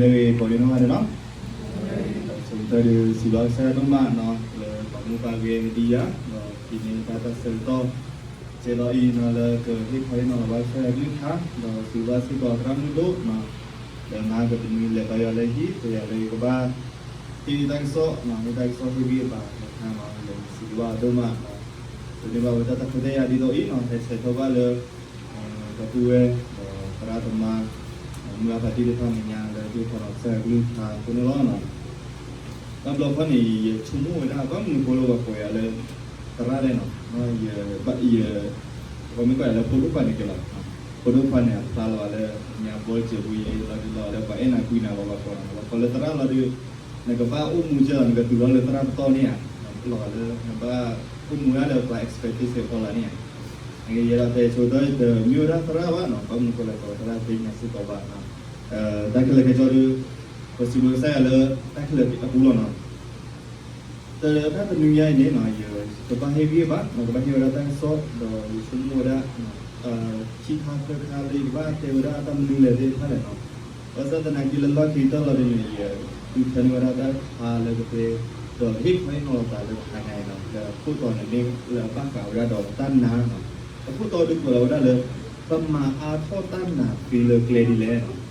လၢဂ့ၤ ကိးဒံနီၢ်ဂၤဒဲးနီၤ, ဆိကတၢၢ်ဒုး စံးဘျုးကစၢ်ယွၤဒိၣ်မးနီၤ လၢပှၤမူပှၤဂဲၤဒံးယၤ ဒီးဒ်န့ၣ်တၢ်တၢ်ဆၢကတီၢ် ကဲလီၤအံၤနီၤ လၢကဟ့ၣ်ခီဟ့ၣ်နီၤလီၤဘၣ်ကစၢ်ယွၤကလုၢ်ကထါ ဒီးစံးဘျုးစ့ၢ်ကီးသရၣ်မုၣ်ဒိၣ်နီၤ လၢမၤကတနွံလဲၤဘါယွၤလၢဟံၣ် ပယၤလၢယကဘၣ် ဟ့ၣ်တၢ်ကစီၣ်နီၤ ဟ့ၣ်တၢ်ကစီၣ်ဟ့ၣ်ဂံၢ်ဟ့ၣ်ဘါတခါနီၤ လၢစံးဘျုးဘၣ်အီၤဒိၣ်မးနီၤ ဒိးန့ၢ်ဘၣ်ဝဲတၢ်တၢ်ခွဲးတၢ်ယာ်ဒ်သိးအံၤနီၤ ဟဲဆဲးထီၣ်ဘၣ်လၢ ဒီပုၢ်ဝဲၢ် ဒီးသရၣ်သမါ မုၢ်အဖးတံၢ်သ့ၣ်တဖၣ်မဲာ်ညါလၢဟ့ၣ်ခီနီၤကစၢ်ယွၤကလုၢ်ကထါအဃိန့ၣ်လီၤနီၤ. တဘျီခီန့ၣ် ယဆိကမိၣ်ဝဲဒၣ် ဘၣ်မနုၤအဃိလၢပှၤကိးယၤလၢ သရၣ်လဲၣ်နီၤ, ယ ယ ပှၤမ့ၢ်ကွၢ်ယၤလၢဖိဒိၣ်ခွါန့ၣ်ကလီၤ, ဖိဒိၣ်ခွါန့ၣ် အဖျါလီၤလၢညါဘီစဲးဘိယ့လီၤဒုးလီၤလၢပှၤအဲၣ်နၤကွံနၤ ပှၤကိးနီၤ ပှၤကိးလၢသရၣ်လီၤဒုး နကဘၣ်အိၣ်မူကဲလီၤ နကတုၤထီၣ်လၢသရၣ်ပတီၢ်န့ၣ်ဧါ, လီၤလၢနဘၣ်အိၣ်မူဒၣ်လၢပှၤ expectation အဖီလာ်န့ၣ်ဧါ. ယဲဒၣ်တဲဆိတၢ်တမ့ၢ်ဝဲဒၣ်သရၣ်ဘၣ်နီၤ, ဘၣ်မနုၤဃိလဲၣ် ကိးသရၣ်သ့ၣ်ညါစ့ၢ်ကီးဘၣ်နီၤ, တၢ်ခဲလၢာ်ခဲဆ့ဒီး ပစံးဘျုးကစၢ်ယွၤလၢ တၢ်ခဲလၢာ်အပူၤလီၤနီၤ. တၢ်တနွံညါအံၤန့ၣ်နီၤ ယကဘၣ်ဟ့ၣ်ဂံၢ်ဟ့ၣ်ဘါနီၤ ကဘၣ်ဟ့ၣ်ဝဲဒၣ်တၢ်ကစီၣ် ဒီးယဆိကမိၣ်ဝဲဒၣ် ခံခါသၢခါလၢယကဘၣ်တဲဝဲဒၣ်တၢ်မနုၤလဲၣ်သ့ၣ်တဖၣ်လဲၣ်နီၤ. ဘၣ်ဆၣ်သနာ်က့လၢလီၢ်ခံကတၢၢ်လီၤဒ်န့ၣ် ယဃုထၢန့ၢ်ဝဲဒၣ်တၢ်တခါလၢကတဲ ဒီးကဟ့ၣ်ခီဟ့ၣ်နီၤလိာ်သးလၢတဟါညါအံၤနီၤ လၢအခိၣ်တီန့ၣ်မ့ၢ်လၢအဘၣ်ဃးဝဲဒၣ်ဒီးတၢ်နာ်နီၤ. အခိၣ်တီဒုးကွဲးလီၤဝဲဒၣ်လၢ ပမၤအါထီၣ်တၢ်နာ်သ့လၢကျဲဒ်လဲၣ်နီၤ.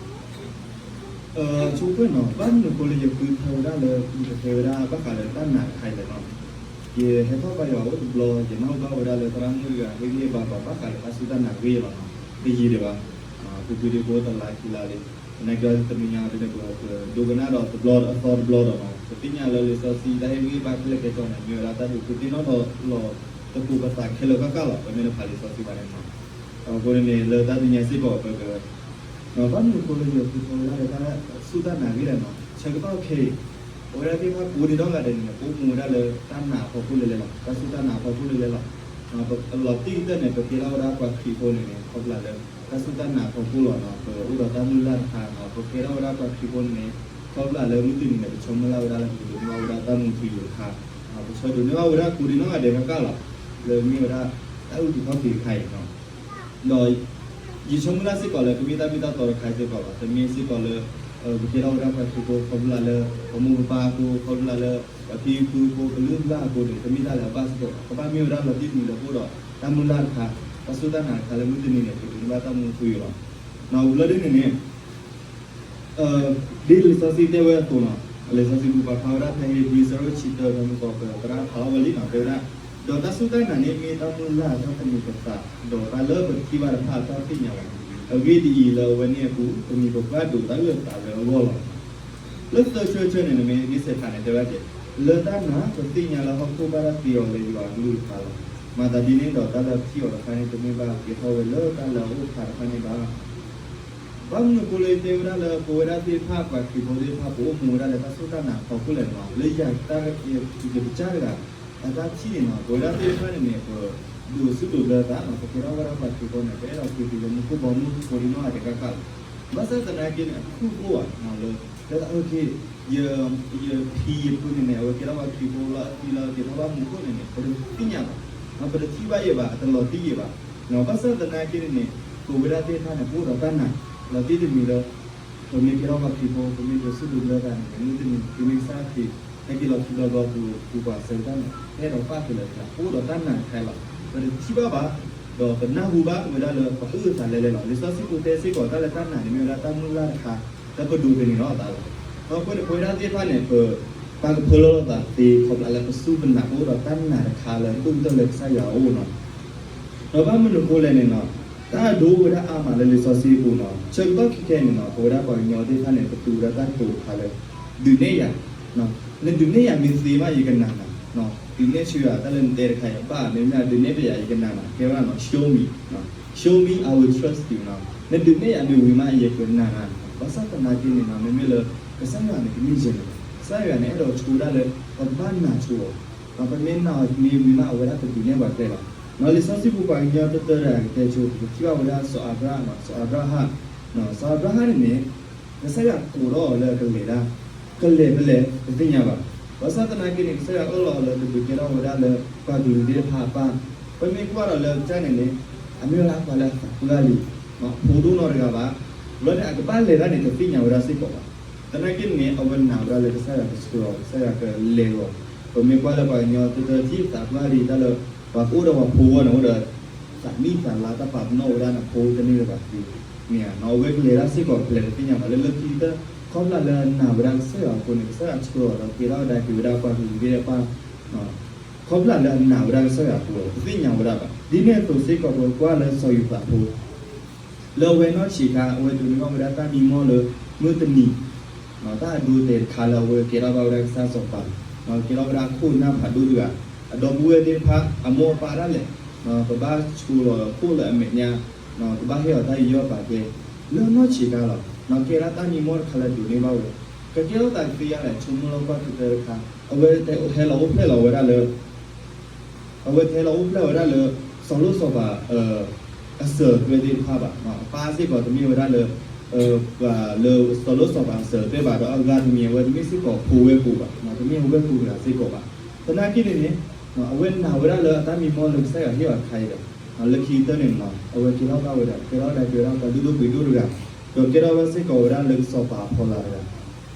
ဆိကမိၣ်နီၤ ဘၣ်မနုၤအဃိလၢယဃုထၢဝဲဒၣ်လၢ ယကတဲဝဲဒၣ်ဘၣ်ဃးလၢတၢ်နာ်တခါအံၤလဲၣ်နီၤ. ယဟဲထီၣ်ဘါယွၤအိၣ်တဘျီ ယနၢ်ဟူဘၣ်ဝဲဒၣ်လၢသရၣ်မုၣ်တဂၤ ဟ့ၣ်ဂံၢ်ဟ့ၣ်ဘါပှၤဘၣ်ဃးလၢတၢ်စူၢ်တၢ်နာ်ဂ့ၢ်လီၤနီၤ. တယံာ်ဒံးဘၣ် ပူၤကွံာ်ဒံးဖိတလါခံလါလံ. သနာ်က့တနွံညါဒ်န့ၣ် ပဒိကနၣ်ဒီးတဘျီအသီတဘျီဒီးနီၤ ပသ့ၣ်ညါလၢလံာ်စီဆှံတၢ်ဟ့ၣ်ဂံၢ်ဟ့ၣ်ဘါခဲလၢာ်ခဲဆ့န့ၣ် မ့ၢ်ဝဲဒၣ်တၢ်ဒုးသုးသ့ၣ်နီၣ်ထီၣ်လီၤသကိးပသးခဲလၢာ်ဃၣ်ဃၣ်လီၤ ပမ့ၢ်လၢဖးလံာ်စီဆှံဘၣ်န့ၣ်နီၤ. အဃိန့ၣ်န့ၣ် လၢတၢ်တနွံညါစ့ၢ်ကီး ပက ဘၣ်မနုၤအဃိလၢယဃုထၢဝဲဒၣ်လၢ တၢ်စူၢ်တၢ်နာ်ဂ့ၢ်လဲၣ်နီၤ ဆၢကတီၢ်ခဲအံၤ ပဝဲဒၣ်သ့ၣ်တဖၣ်ကိးဒံးနီၢ်ဂၤဒဲးန့ၣ် ပအိၣ်မူဝဲဒၣ်လၢတၢ်နာ်အဖီခိၣ်လၢလဲၣ်လီၤ တၢ်စူၢ်တၢ်နာ်အဖီခိၣ်လၢလဲၣ်လီၤ. လီၤတံၢ်ကတၢၢ်န့ၣ် ပကဲထီၣ်ဝဲဒၣ်ပှၤခရံာ်ဖိန့ၣ်န့ၣ် ခီဖျိလၢ တၢ်စူၢ်တၢ်နာ်အဖီခိၣ်လီၤနီၤ ပအိၣ်ဒီးတၢ်မုၢ်လၢ်တခါနီၤ ပကဲထီၣ်ဝဲဒၣ်ပှၤခရံာ်ဖိန့ၣ်န့ၣ် ခီဖျိလၢမုၢ်တနံၤန့ၣ် ပဆၢမုၢ်လၢ်ဝဲဒၣ်လၢပကဒိးန့ၢ်ဘၣ်ဝဲဒၣ်တၢ်မူထူယိာ်တခါ ပဆၢဒိးန့ၢ်ဘၣ်ဝဲဒၣ်ကိးဒံးနီၢ်ဂၤဒဲးဃၣ်ဃၣ်လီၤ လၢမ့ၢ်ဝဲဒၣ် တၢ်အုၣ်က့ၤခီၣ်က့ၤတခါအံၤနီၤ. ဒီး ယဆၢမုၢ်လၢ်စ့ၢ်ကီးလၢ တမ့ၢ်တၢ်မ့ၢ်တၢ်တီတခါစ့ၢ်ကီးဘၣ် တမ့ၢ်စ့ၢ်ကီးလၢ ပကဲထီၣ်ဝဲဒၣ်ပှၤခရံာ်ဖိ ခီဖျိလၢ ပမိၢ်ပပၢ်အဃိ ခီဖျိလၢ ပဖံဖုအဃိ ပလုၢ်ပလၢ်အဃိန့ၣ် တမ့ၢ်တၢ်လၢအဘၣ်စ့ၢ်ကီးဘၣ် ကဘၣ်မ့ၢ်ဝဲဒၣ်လီၤတံၢ်တနံၤလၢပအိၣ်ဒီး တၢ်မုၢ်လၢ်တခါ တၢ်စူၢ်တၢ်နာ်တခါလၢမုၢ်တနံၤန့ၣ် ပဒိးန့ၢ်ဘၣ်တၢ်မူထူယိာ်လီၤ. နီၤ ဝံၤလီၤဒ်န့ၣ်န့ၣ် ဒ်လံာ်စီဆှံတဲဝဲအသိးနီၤ လံာ်စီဆှံပူၤပာ်ဖျါဝဲဒၣ်ဖဲဧ့ၤဘြံၤ အဆၢဒိၣ်တဆံတၢ ဖဲမုၢ်ကီၢ်ပသရၣ်ဖးလီၤဝဲလံနီၤ တဲဝဲဒၣ် ဒီးတၢ်စူၢ်တၢ်နာ်န့ၣ် မ့ၢ်တၢ်မုၢ်လၢ်အတၢ်သန့ၤပသး ဒီးတၢ်လၢပထံၣ်ဘၣ်တဖၣ်အတၢ်သ့ၣ်ညါလီၤ. အဂ့ၢ်ဒ်အံၤ, လၢအဝဲန့ၣ်အပူၤ ပမံၤပပှၢ်ဒိးတၢ်အုၣ်အသးလၢအဂီၢ်လီၤ. လၢသၢဆၢဆၢန့ၣ် နမ့ၢ်ဂ့ၢ်စဲးဖးန့ၣ် တဲဝဲဒၣ် လၢတၢ်နာ် ပသ့ၣ်ညါလၢဟီၣ်ခိၣ်ဘၣ်တၢ်တ့အီၤလၢယွၤအကလုၢ်တဖၣ်လီၤ. မၤသးဒ်န့ၣ်ဒီး တၢ်လၢပထံၣ်အီၤတခါန့ၣ် တမ့ၢ်ဘၣ်ကဲထီၣ်ဝဲလၢတၢ်လၢအအိၣ်ဖျါတခါန့ၣ်ဘၣ် ဘၣ်မနုၤအဃိလၢယတဲဝဲဒၣ်လၢ ပဝဲဒၣ်သ့ၣ်တဖၣ် ပှၤခရံာ်ဖိသ့ၣ်တဖၣ် ပအိၣ်မူဝဲဒၣ်လၢတၢ်စူၢ်တၢ်နာ်အဖီခိၣ်လဲၣ်နီၤ, လၢယၤတၢ် ယကစၢ်တဂၤ အတၢ်ထံၣ်န့ၣ်နီၤ, ပဝဲဒၣ်သ့ၣ်တဖၣ်န့ၣ်န့ၣ် ပဒိးစူၢ်ဒိးဘျၢသးနီၤ, ပကဲထီၣ်ဝဲဒၣ်ပှၤခရံာ်ဖိန့ၣ် ပအဲၣ်ဒိးက့ၤတုၤလၢမူခိၣ်ဘီမုၢ်ကိးဒံနီၢ်ဂၤဒဲးဃၣ်ဃၣ်လီၤ. ဘၣ်ဆၣ်သနာ်က့န့ၣ် အခိၣ်ဃိဧါနီၤ လၢ လၢတၢ်အုၣ်က့ၤ ယ ယဖံယဖုန့ၣ်န့ၣ် အဝဲကဲထီၣ်ပှၤခရံာ်ဖိလီၤ အသံလီၤ က့ၤထီၣ်ဘၣ်မူခိၣ်န့ၣ်န့ၣ် ပတသ့ၣ်ညါဘၣ်, ပတထံၣ်ဘၣ်ယံၤဘၣ် အတလီၤတံၢ်ယံၤဘၣ်. ဘၣ်ဆၣ်သနာ်က့န့ၣ်န့ၣ် ပဝဲဒၣ်သ့ၣ်တဖၣ်န့ၣ် ပအိၣ်ဒီးတၢ်နာ် လီၤတံၢ်တမံၤလၢ ပမ့ၢ်ကဲထီၣ်ပှၤခရံာ်ဖိ ပမ့ၢ်ဒိးစူၢ်ဒိးဘျၢသးန့ၣ် မုၢ်တနံၤ ပမ့ၢ်ကစၢ်ခရံာ် ဟဲက့ၤလီၤခံဘျီဘျီ ပပှၤစၢၤတၢ်န့ၣ် ဟဲဒီးပၢ်က့ၤလၢၤတဂၤ ပအိၣ်ဒီးတၢ်နာ်တခါလီၤ. ပတထံၣ်ဘၣ်ဘၣ် ဒီးပနၢ်ဟူဘၣ်ဝဲဒၣ်လၢပှၤအုၣ်အသးလဲၤလဲၤလီၤ. လံာ်စီဆှံပူၤတဲစ့ၢ်ကီး တၢ်လၢတၢ်နာ်န့ၣ် မ့ၢ်ဝဲဒၣ်တၢ်မုၢ်လၢ်တခါ လၢပဒိးသန့ၤထီၣ်အသးလီၤ. ဒီးအဃိန့ၣ် ပဝဲဒၣ်သ့ၣ်တဖၣ်န့ၣ် ပ ပာ်ကဖၢလၢလိာ်သးသ့ ခီဖျိလၢပစူၢ်ပနာ် ပအိၣ်ဒီးတၢ်နာ်တခါလၢဒိၣ်ကတၢၢ်လၢကစၢ်ယွၤအအိၣ်နီၤ. ဒီးဘၣ်မနုၤအဃိလဲၣ်န့ၣ်နီၤ, တၢ်ဒိဝဲဒၣ်အါမးလၢလံာ်စီဆှံအပူၤနီၤ, ဆၢကတီၢ်ခဲခဲအံၤန့ၣ်နီၤ ပဝဲဒၣ်ပှၤကညီသ့ၣ်တဖၣ်န့ၣ် ပသူဝဲဒၣ်တၢ်ကတိၤတခါလၢ ဒုးနဲၣ်ယၤ, နဒုးနဲၣ်ယၤမ့ၢ်သ့မး ယကနာ်နၤ, ဒုးနဲၣ်ဆၢယၤ တၢ်လၢနတဲတခါအံၤ အဘၣ်မ့ၢ်မ့ၢ်ဒုးနဲၣ်ပယၤ ယကနာ်နၤ, ကဲဝဲဒၣ်နီၤ show me, show me, I will trust you နီၤ, နဒုးနဲၣ်ယၤမ့ၢ်ဝံၤမး ယကနာ်နၤ, ဘၣ်ဆၣ်သနာ်က့န့ၣ်နီၤ မ့မ့ၢ်လၢ ကစၢ်ယွၤန့ၣ် ကမ့ၢ်ယဲၢ်န့ၣ်လီၤ, ကစၢ်ယွၤန့ၣ် အဲၣ်ဒိးဆိဝဲဒၣ်လၢ ပကဘၣ်နာ်ဆိအီၤ ပမ့ၢ်နာ်အီၤမ့ၢ်ဝံၤမး အဝဲဒၣ်ကဒုးနဲၣ်ပှၤကျဲလီၤ. နီၤ လံာ်စီဆှံပူၤပှၤကညီတၢတၢတဂၤ ကတဲဆိ ပကထံၣ်ဘၣ်ဝဲဒၣ်စီၤအၤဘြၣ်, စီၤအၤဘြၤဟၣ်, စီၤအၤဘြၤဟၣ်န့ၣ်န့ၣ် ကစၢ်ယွၤကိးထီၣ်အီၤလၢအကလဲၤဒၣ်, ကလဲၤဖဲလဲၣ် တသ့ၣ်ညါဘၣ်. ဘၣ်ဆၣ်သနာ်က့န့ၣ် ကစၢ်ယွၤအၢၣ်လီၤအီၤလၢကဒုးကဲထီၣ်ဝဲဒၣ်လၢ ပှၤကလုာ်သ့ၣ်တဖၣ်အပၢ်, ပမ့ၢ်ကွၢ်ဒီးလၢကစၢ်န့ၣ်န့ၣ် အမ့ၢ်ဝဲဒၣ်ပှၤလၢအသးပှၢ်လံ, ဖိဒိၣ်နီတဂၤဘၣ်, ဘျီန့ၣ် အကဘၣ်လဲၤတၢ်န့ၣ် တသ့ၣ်ညါဝဲဒၣ်စ့ၢ်ကီးဘၣ်. သနာ်က့န့ၣ် အဝဲနာ်ဝဲဒၣ်လၢကစၢ်ယွၤကဆှၢအီၤ, ကစၢ်ယွၤကလဲၤအီၤ. ပမ့ၢ်ကွၢ်လၢပှၤကညီတတၢထံၣ်သးပှၢ်ဒံးတၢ်လၢ ပှၤကအိၣ်ဒီးပှၤဖိအဂီၢ်န့ၣ် အိၣ်ဒီး သးနံၣ်သးလါတၢ်ပာ်ပနီၣ်ဝဲဒၣ်န့ၣ် ဖိတန့ၢ်လၢၤဘၣ်သ့ၣ်န့ၣ်ဧါ. အဝဲကလဲၤတၢ်စ့ၢ်ကီး ပလဲၤတသ့ၣ်ညါဘၣ်လၢလၢခံကတၢၢ် ခီဖျိလၢနာ်ဝဲဒၣ်ကစၢ်ယွၤအဃိန့ၣ် ကစၢ်ယွၤဆှၢအီၤဒီးကဲထီၣ်ဝဲဒၣ်က့ၤဝဲဒၣ်ပှၤကလုာ်သ့ၣ်တဖၣ် ခီဖျိလၢအနာ်ဝဲဒၣ်ကစၢ်ယွၤအဃိလီၤ. တသ့ၣ်ညါဝဲဒၣ်ဘၣ်. ဒ်န့ၣ်အသိးစ့ၢ်ကီး ပကွၢ်လၢစီၤယိၤသးဖိ လၢအဝဲနီၢ်ဆံးခါ အဝဲဒိးန့ၢ်ဘၣ်ဝဲဒၣ်တၢ်မံမီၢ်လၢ မုၢ်တနံၤ တၢ်အဒိအတဲာ်တခါလၢအဝဲကဲထီၣ်ဘၣ်ဝဲဒၣ်ကစၢ်စီၤပၤ, ကဲထီၣ်ဝဲဒၣ်ခိၣ်နၢ်ဖးဒိၣ်တဂၤ, အဒီပုၢ်ဝဲၢ်သ့ၣ်တဖၣ် အမိၢ်အပၢ်ဒၣ်လဲာ် ကဘၣ်ဆိလီၤခိၣ်လၢအမဲာ်ညါ, ကဘၣ်ဟ့ၣ်အီၤတၢ်ယူးယီၣ်ပာ်ကဲ လၢနီၢ်ဆံးခါလီၤ. ကဲဒၣ်တၢ်မံမီၢ်တခါလၢဒိးန့ၢ်ဘၣ်ဝဲ, ကကဲထီၣ်သးကသ့ဧါလဲၣ် ဆိကမိၣ်လၢကွၢ်ကတၢၢ်တခါ, အဝဲတဟဲလီၤအိၣ်ဖျဲၣ်လီၤဝဲဒၣ်လၢ အဝဲတဟဲလီၤအိၣ်ဖျဲၣ်ဝဲဒၣ်လၢ စီၤလိၣ်စီၤပၤ အစၢၤအသွဲၣ်သ့ၣ်တဖၣ်ဘၣ်. အပၢ်စ့ၢ်ကီးတမ့ၢ်ဝဲဒၣ်လၢ ပှၤလၢစီၤလိၣ်စီၤပၤအစၢၤအသွဲၣ်ဘၣ်ဒီး အဂၤတမံၤ အဝဲတမ့ၢ်စ့ၢ်ကီးဖိဝဲၢ်ကိာ်ဘၣ်, တမ့ၢ်အဝဲၢ်ကိာ်တဂၤစ့ၢ်ကီးဘၣ်. သနာ်က့န့ၣ်န့ၣ် အဝဲနာ်ဝဲဒၣ်လၢအတၢ်မံမီၢ်လၢကစၢ်ယွၤဟ့ၣ်အီၤတခါအံၤဒီး လၢခံကတၢၢ်န့ၣ် အဝဲကဲထီၣ်ဘၣ်ဝဲဒၣ် ကဲထီၣ်ဝဲဒၣ်က့ၤဝဲဒၣ်ပှၤလုၢ်ဒိၣ်ပှ့ၤဒိၣ်တဂၤ, ဒီးကဲထီၣ်ဘၣ်စ့ၢ်ကီးဝဲဒၣ်လၢစီၤပၤအဖီလာ်တဂၤ,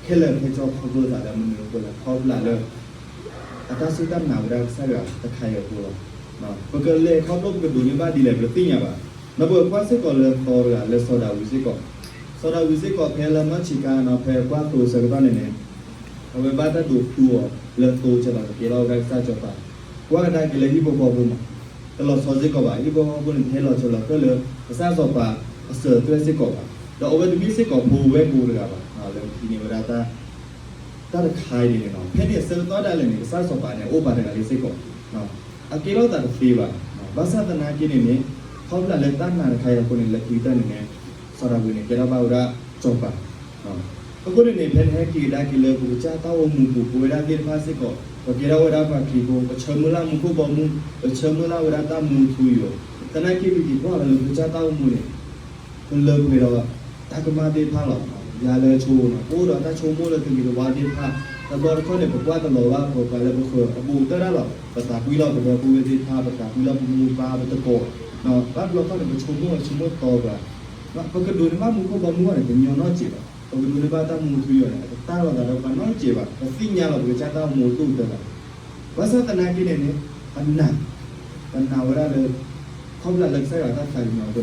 ခဲလၢာ်ခဲဆ့ခီဖျိသးဒီးမနုၤအဃိလဲၣ် ခီဖျိလၢ အတၢ်စူၢ်တၢ်နာ်ဝဲဒၣ်ကစၢ်ယွၤတခါအံၤအဃိလီၤ. ပကလဲၤခီဖျိပကဒိးန့ၢ်ဘၣ်ဒ်လဲၣ် ပတသ့ၣ်ညါဘၣ်. ဒီးပကကွၢ်စ့ၢ်ကီးလၢသီတဂၤလၢစီၤဒၤဝံးစ့ၢ်ကီး, စီၤဒၤဝံးစ့ၢ်ကီးဖဲလၢနီၢ်ဆံးခါနီၤ ဖဲကွၢ်သိးဆၢကတီၢ်န့ၣ်န့ၣ် အဝဲဘၣ်တၢ်ဒိးသူအီၤလၢသိဆၢလီၤ ကကဲထီၣ်ဝဲဒၣ်ကစၢ်စီၤပၤ, ကွၢ်ကဒါက့ၤလၢဟံၣ်ဖိဃီဖိမး တလီၤဆီစ့ၢ်ကီးဘၣ်. ဟံၣ်ဖိဃီဖိန့ၣ် တဟဲလီၤဆီလီၤဃၢလၢ ကစၢ်စီၤပၤအစၢၤအသွဲၣ်စ့ၢ်ကီးဘၣ်. ဒီးအဝဲတမ့ၢ်စ့ၢ်ကီးဖိဝဲၢ်ကိာ်တဂၤဘၣ်, လၢခံန့ၣ်ဝဲဒၣ် တၢ်တခါအံၤန့ၣ်န့ၣ် ဖဲန့ၣ်အဆၢကတီၢ်ဒၣ်လဲာ်န့ၣ် ကစၢ်စီၤပၤန့ၣ် အအိၣ်ပာ်တဂၤလံစ့ၢ်ကီး, အကဲထီၣ်သးတသ့ဘၣ်. ဘၣ်ဆၣ်သနာ်က့န့ၣ်န့ၣ် ခီဖျိလၢတၢ်နာ်တခါအံၤအဃိန့ၣ် လၢခံကတၢၢ်န့ၣ်န့ၣ် စီၤဒၤဝံးန့ၣ် ကဲထီၣ်ဘၣ်ဝဲဒၣ်စီၤပၤ အဃိန့ၣ်န့ၣ် ဖဲန့ၣ်ဟဲက့ၤကဒါက့ၤလၢပကစၢ်တၢ်အိၣ်မူပူၤ ပဝဲဒၣ်သ့ၣ်တဖၣ်စ့ၢ်ကီး ပကဲထီၣ်ဝဲဒၣ်ပှၤခရံာ်ဖိ ပဆၢမုၢ်လၢ်မူခိၣ်ဘီမုၢ် ပဆၢမုၢ်လၢ်ဝဲဒၣ်တၢ်မူထူယိာ်, သနာ်က့ပက့ၤကွၢ်လၢပကစၢ်တၢ်အိၣ်မူန့ၣ် ပလၢပှဲၤဒီးတၢ်ကမၣ်သ့ၣ်တဖၣ်လီၤ. ယၤလၢဆိ ပအိၣ်ဒီးတၢ်ဆိကမိၣ်လၢတဂ့ၤတဝါသ့ၣ်တဖၣ် တဘျီတခီၣ်န့ၣ် ပကွၢ်တလီၤဘၣ်ပှၤလၢပဃၢၤအဘူးကတၢၢ်ဒၣ်လီၤ. ပသးကွံလီၤပဒီပုၢ်ဝဲၢ်သ့ၣ်တဖၣ် ပသးကွံလီၤပမိၢ်ပၢ်ပသကိး, ဘၣ်ဘျီခီၣ်န့ၣ် ပဆိကမိၣ်ဆိကမိၣ်သီပှၤ ပကဒိးန့ၢ်ဘၣ်မူခိၣ်ဘီမုၢ်အဂီၢ်န့ၣ် ပညီနီၢ်စဲးဘၣ်, ပကဒိးန့ၢ်ဘၣ်တၢ်မူထူယိာ်န့ၣ် ပတၢ်လီၤသးဒီးပှၤနီၢ်စဲးဘၣ်, ပသ့ၣ်ညါလီၤ ပကစၢ်တၢ်အိၣ်မူအဒိၣ်ကတၢၢ်လီၤ. ဘၣ်ဆၣ်သနာ်က့န့ၣ်န့ၣ် ပနာ်, ပနာ်ဝဲဒၣ်လၢ ခီဖျိလၢကစၢ်ယွၤတၢ်သးကညီၤအ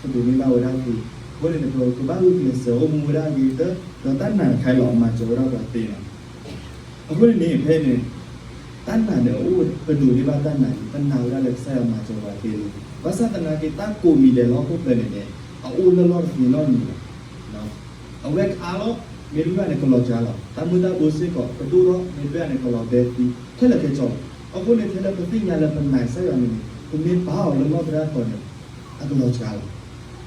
ဃိန့ၣ် ပဒိးန့ၢ်ဘၣ်ဝဲဒၣ်သ့, အဃိန့ၣ်န့ၣ် ပကဘၣ်ဂုာ်ကျဲးစၢးအိၣ်မူဝဲဒၣ်အဂ့ၤကတၢၢ် ဒီးတၢ်နာ်တခါအံၤလီၤ မၤစၢၤဝဲဒၣ်ပှၤသ့လီၤ. အဃိန့ၣ်န့ၣ် ဖဲန့ၣ် တၢ်နာ်န့ၣ် အအိၣ်ပဒိးန့ၢ်ဘၣ်တၢ်နာ်န့ၣ် ပနာ်ဝဲဒၣ်လၢကစၢ်ယွၤမၤစၢၤပှၤသ့လံ. ဘၣ်ဆၣ်သနာ်က့ တၢ်ကိးမံၤဒဲးလၢဟီၣ်ခိၣ်ချၢန့ၣ်န့ၣ် အအိၣ်လၢလီၢ်တသ့နီတမံၤဘၣ်. အဝဲကအါလီၤ, မ့ၢ်တဘၣ်န့ၣ် ကလီၤစှၤလီၤ, တၢ်မုၢ်တၢ်ဘိစ့ၢ်ကီး ပဒိၣ်ထီၣ် မ့ၢ်တဘၣ်န့ၣ် ကလီၤဘဲသံ ခဲလၢာ်ခဲဆ့လီၤ. အဃိန့ၣ် ထဲလၢပသ့ၣ်ညါလၢပနာ်ကစၢ်ယွၤန့ၣ်န့ၣ် ပမ့ၢ်ပာ်အီၤလၢလီၢ်သရၣ်အသိးန့ၣ် အကလီၤစှၤလီ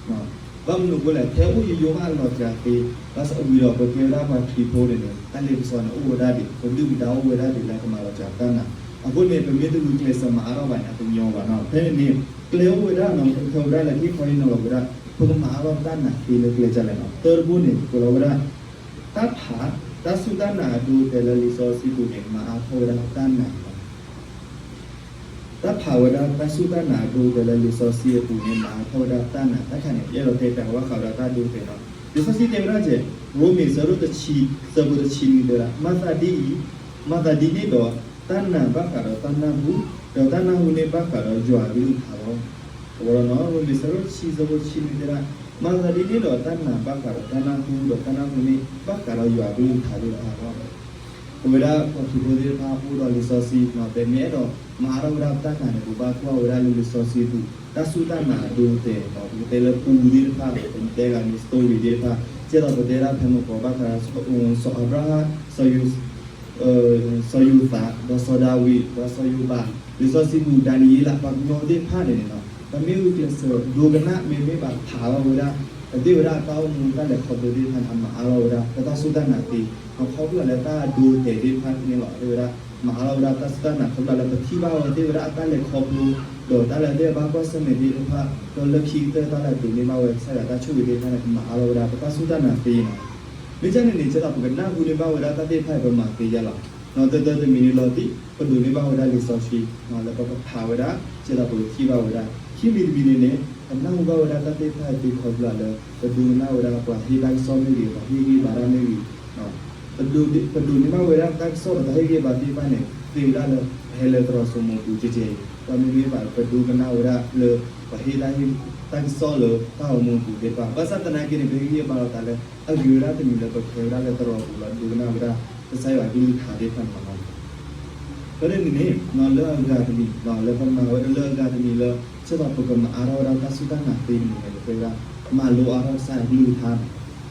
ၤ. ဘၣ်မနုၤအဃိလဲၣ်, ထဲအိၣ်ယိယိဘၣ်အလီၤစှၤသ့, ဘၣ်ဆၣ်ဝံၤဒီးပကဲဝဲဒၣ်ပှၤခရံာ်ဖိန့ၣ်န့ၣ် တၢ်လ့ပစီန့ၣ် အိၣ်ဝဲဒၣ်ဒံး, ပဒုၣ်ပဒါအိၣ်ဝဲဒၣ်ဒံးလၢကမၤလီၤစှၤတၢ်နာ်. အဃိန့ၣ် ပမ့ၢ်တဂုာ်ကျဲးစၢးမၤအါထီၣ်ဘၣ်န့ၣ် အတညီဘၣ်နီၤ. ဖဲန့ၣ်န့ၣ် ကျဲအိၣ်ဝဲဒၣ်နီၤ, ပကထၢဝဲဒၣ်လၢဟ့ၣ်ခီဟ့ၣ်နီၤလီၤဝဲဒၣ် ပကမၤအါထီၣ်တၢ်နာ်သ့လၢကျဲဒ်လဲၣ်နီၤ. သၢတဘိန့ၣ် ပကွဲးလီၤဝဲဒၣ် တၢ်ဖး တၢ်စူၢ်တၢ်နာ်အဒိအတဲာ်လၢလံာ်စီဆှံပူၤန့ၣ် မၤအါထီၣ်ဝဲဒၣ်တၢ်နာ်လီၤ. တၢ်ဖးဝဲဒၣ်တၢ်စူၢ်တၢ်နာ်အဒိအတဲာ်လၢလံာ်စီဆှံအပူၤန့ၣ် မၤအါထီၣ်ဝဲဒၣ်တၢ်နာ်. တၢ်ခါန့ၣ် ယအဲၣ်ဒိးတဲတၢ်ကဘၣ်ဃးဝဲဒၣ်တၢ်ဒိတဲာ်နီၤ. လံာ်စီဆှံတဲဝဲဒၣ်ကဲး, ရိမ့ၤ ဆၢဒိၣ်တဆံ ဆၢဖိတဆံနွံတဲဝဲဒၣ်, မၤသးဒ်အံၤ, မၤသးဒ်န့ၣ်ဒီးတၢ်နာ်ဘၣ်ဃးဒီးတၢ်နၢ်ဟူ, ဒီးတၢ်နၢ်ဟူန့ၣ်ဘၣ်ဃးဒီးယွၤအကလုၢ်ကထါလီၤ. အဝဲဒၣ်နီၤ ရိမ့ၤ ဆၢဒိၣ်တဆံ ဆၢဖိတဆံနွံတဲဒၣ်, မၤသးဒ်န့ၣ်ဒီးတၢ်နာ်ဘၣ်ဃးဒီးတၢ်နၢ်ဟူ, ဒီးတၢ်နၢ်ဟူန့ၣ်ဘၣ်ဃးဒီးယွၤအကလုၢ်ကထါသ့ၣ်တဖၣ်လီၤ. ပဝဲဒၣ်ပှၤခရံာ်ဖိသ့ၣ်တဖၣ်အိၣ်ဒီးလံာ်စီဆှံနီၤ, ပမ့ၢ်အဲၣ်ဒိးမၤအါထီၣ်ဝဲဒၣ်ပတၢ်နာ်န့ၣ် ပဘၣ်ကွၢ်ဝဲဒၣ်လၢလံာ်စီဆှံပူၤ, တၢ်စူၢ်တၢ်နာ်အဒိအတဲာ်နီၤ, ပကတဲလၢပူၤသ့ၣ်တဖၣ်, ပတဲဂၤန့ၣ် story သ့ၣ်တဖၣ်, ကဲသိးပတဲဒၣ်ဖဲမုၢ်ကီးဘၣ်ဃးဒီး စီၤအၤဘြၤဟၣ်, စီၤယိၤ စီၤယိၤသး, ဒီးစီၤဒၤဝံး, ဒီးစီၤယိၤဘး, လံာ်စီဆှံပူၤ ဒၤနံးယ့လး, ပှၤကညီသ့ၣ်တဖၣ်န့ၣ်န့ၣ်နီၤ, ပမ့ၢ်ဂုာ်ကျဲးစၢးဒိကနၣ် မ့မ့ၢ်ဘၣ်ဖးထီၣ်ဝဲဒၣ် ပသ့ၣ်ဝဲဒၣ်တၢ်အိၣ်မူတၢ်လဲၤခီဖျိသ့ၣ်တဖၣ်န့ၣ် အမၤအါထီၣ်ဝဲဒၣ် ပတၢ်စူၢ်တၢ်နာ်သ့, ဒီးခီဖျိလၢတၢ်ဒိတဲာ်သ့ၣ်တဖၣ်န့ၣ်လီၤ. အသ့ၣ်ဝဲဒၣ် မၤအါထီၣ်ဝဲဒၣ်တၢ်စူၢ်တၢ်နာ် ခီဖျိလၢပထံၣ်ဘၣ်ဝဲသ့ၣ်ဝဲဒၣ်အတၢ်လဲၤခီဖျိ, ဒီးတၢ်လၢအသ့ၣ်ဘၣ်ကွၢ်ဆၢၣ်မဲာ်သ့ၣ်တဖၣ်, ဒီးလၢခံကတၢၢ်တၢ်လၢအဒိးန့ၢ်ဘၣ်ဝဲကစၢ်ယွၤတၢ်ဆိၣ်ဂ့ၤသ့ၣ်တဖၣ်န့ၣ် ကမၤအါထီၣ်ဝဲဒၣ် ပတၢ်စူၢ်တၢ်နာ်သ့နီၤ. မ့ၢ်ကန့ၣ်န့ၣ် ကဲသိးပကနၢ်ဟူန့ၢ်ဘၣ်ဝဲဒၣ်တၢ်သ့ၣ်တဖၣ်အံၤ ပမၤသ့ယဲလီၤ. နီၤ တၢတၢတမံၤန့ၣ်လီၤတံၢ် ပဒိးန့ၢ်ဘၣ်ဝဲဒၣ်လံာ်စီဆှံ, လၢပကဖးဝဲဒၣ် ကဲသိးပကထံၣ်ဘၣ်ဝဲဒၣ်. ခံမံၤတမံၤန့ၣ်န့ၣ် ပနၢ်ဟူဘၣ်ဝဲဒၣ်တၢ်သ့ၣ်တဖၣ်အံၤသ့ခီဖျိလၢ ပဒိကနၣ်ဝဲဒၣ်ပှၤဟ့ၣ်တၢ်ကစီၣ်မ့ၢ်ဂ့ၤ, ပှၤဟ့ၣ်ဂံၢ်ဘါတၢ်မ့ၢ်ဂ့ၤ, ပဒိးန့ၢ်ဘၣ်ဝဲဒၣ်တၢ်ကစီၣ်ဒီးတၢ်ဟ့ၣ်ဂံၢ်ဟ့ၣ်ဘါသ့ၣ်တဖၣ်န့ၣ် သ့ဝဲဒၣ်လၢ ပဟဲလၢသရိာ်စိမိၤပူၤကဲကဲအံၤ, ဒီးမ့မ့ၢ်ဘၣ်ပဒိကနၣ်ဝဲဒၣ်လၢ ပှၤဟ့ၣ်တၢ်ဟ့ၣ် တၢ်ကစီၣ်လၢတၢ်ဂီၤမူပူၤသ့ၣ်တဖၣ်, ဘၣ်ဆၣ်သနာ်က့န့ၣ် ပဟ့ၣ်ဂံၢ်ဟ့ၣ်ဘါလီၤသးလၢ အဂ့ၤဝဲဒၣ်တမံၤလၢပကဟဲဝဲဒၣ်လၢသရိာ်ပူၤလီၤ ဒိကနၣ်ဝဲဒၣ် ကစၢ်ယွၤကလုၢ်ကထါသ့ၣ်တဖၣ်န့ၣ်လီၤ. ဖဲန့ၣ်န့ၣ် လၢအဂၤတမံၤ လၢပမၤဝဲဒၣ်လၢအဂၤတမံၤလၢ ကဲသိးပကမၤအါထီၣ်ဝဲဒၣ်တၢ်စူၢ်တၢ်နာ်သ့န့ၣ်န့ၣ် တဲဝဲဒၣ် မၤလိအါထီၣ်ကစၢ်ယွၤကလုၢ်ကထါ,